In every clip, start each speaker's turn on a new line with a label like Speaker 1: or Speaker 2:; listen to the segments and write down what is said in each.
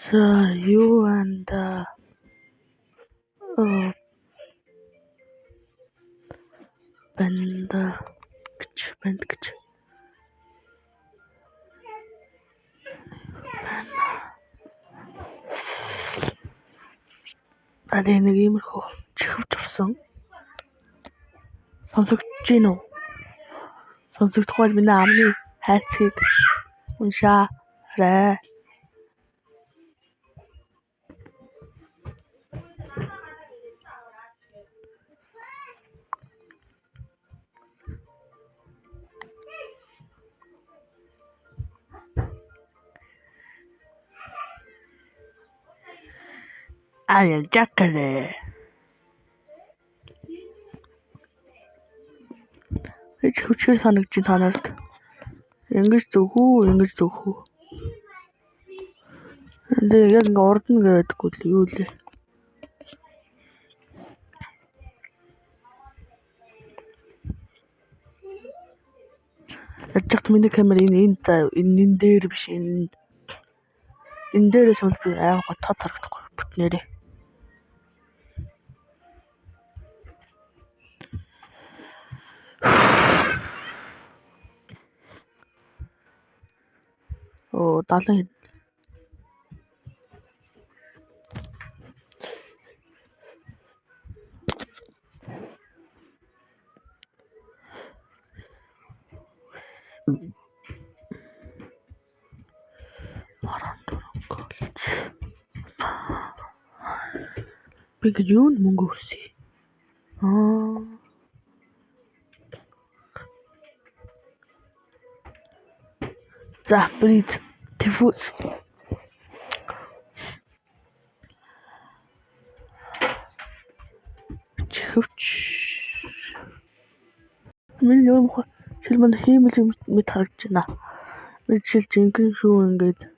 Speaker 1: За юу анда банда гэж банд гэж байна. Тэгээ нэг иймэрхүү чихвч авсан. Сонсогдож гин үү? Сонсогдохгүй бол миний амны хайцгийг уншаарай. I am Jacare. Хүчээр санагдаж та нарт. Ингэж зүг үү, ингэж зүг үү. Тэгээ яг ингээ урд нь гэдэггүй л юу лээ. Яаж ч миний камер энэ энэ заа энэ дээр биш энэ энэ дээрээс бол би аавга тод харагдахгүй бүтнээрээ. Оо 70 хэд. Би гэж юунд мөнгө өрсөе? Аа. За, бриз Diffuse. Чихвч. Миний юм чил мань хиймэл юм мэт харагдаж байна. Би чил жинхэнэ шүү ингээд. Шүү.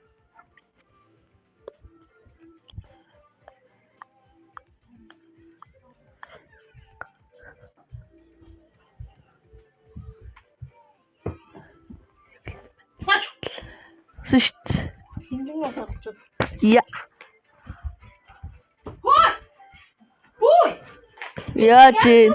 Speaker 1: Я. Яа чи.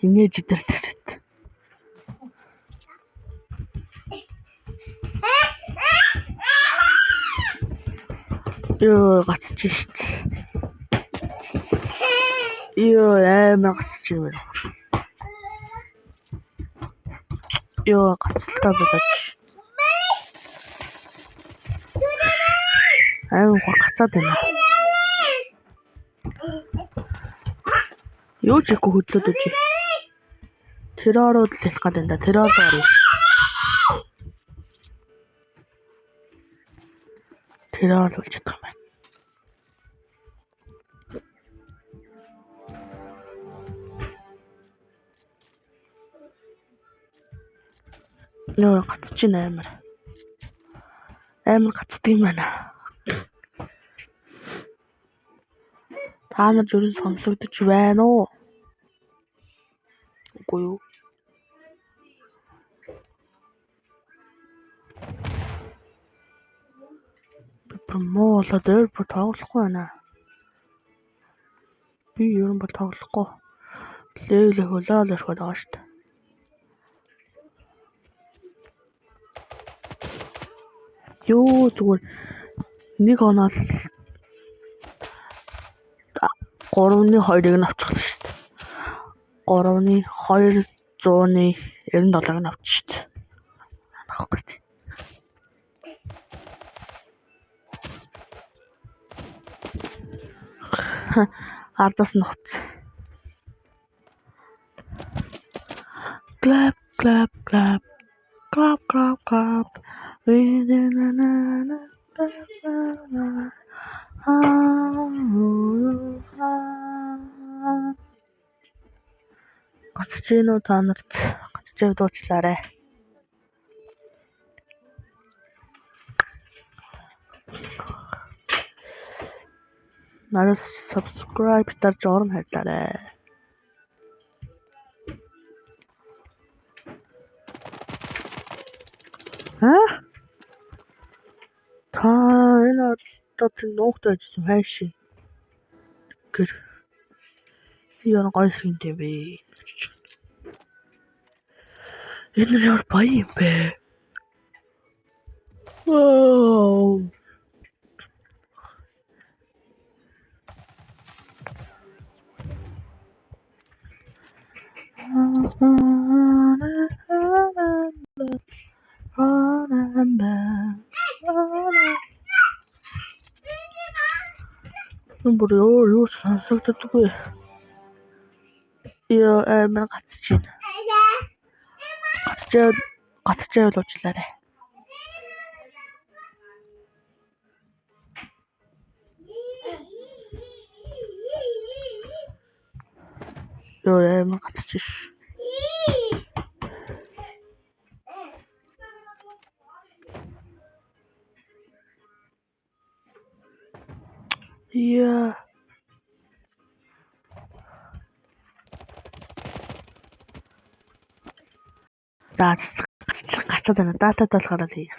Speaker 1: Инээж идэрдэг. Йоо гацж шít. Йоо амар гацж юм байна. Йоо гацалтай болооч. Амар гацаад байна. Юу ч ихгүй хөдлөөд үжи. Террорууд л хэлэх гээд байна да. Террор доор. Террор болж чадах юм байна. Нөө гацж байна амар. Амар гацдаг юм байна. Та нар зүрх сонсогдож байна уу? Үгүй юу? Би бүр муу болоод өөр бүр тоглохгүй байна. Би ер нь бол тоглохгүй. Лээл хөлөөл өрхөд байгаа шүү дээ. Юу зүгээр нэг оноо 3-2-ыг нь авчихлаа шүү дээ. 3-297-ыг нь авчих шүү дээ. Авахгүй тий. Ардаас нь хуц. Clap clap clap clap clap clap. Гацж гин үү та нарт? Гацж байвал уучлаарай. Надад subscribe дарж орон хайрлаарай. Аа? Та энэ одоо чи нуугтай байсан хайшин. Гэр. Яа гоё юм бэ? Энэ нар ямар баян юм бэ? Вау. Бүр өөр юу ч сонсогддоггүй. Яа амар гацж байна. Гацж байвал уучлаарай. Йоо амар гацж ш. Яа. За гацаад байна. Датад болохоор л хий.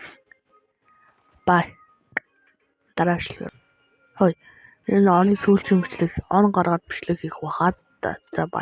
Speaker 1: Бай. Дараа бичлэгээр. Хой. Энэ оны сүүлчийн бичлэг, он гаргаад бичлэг хийх байхад. За бай.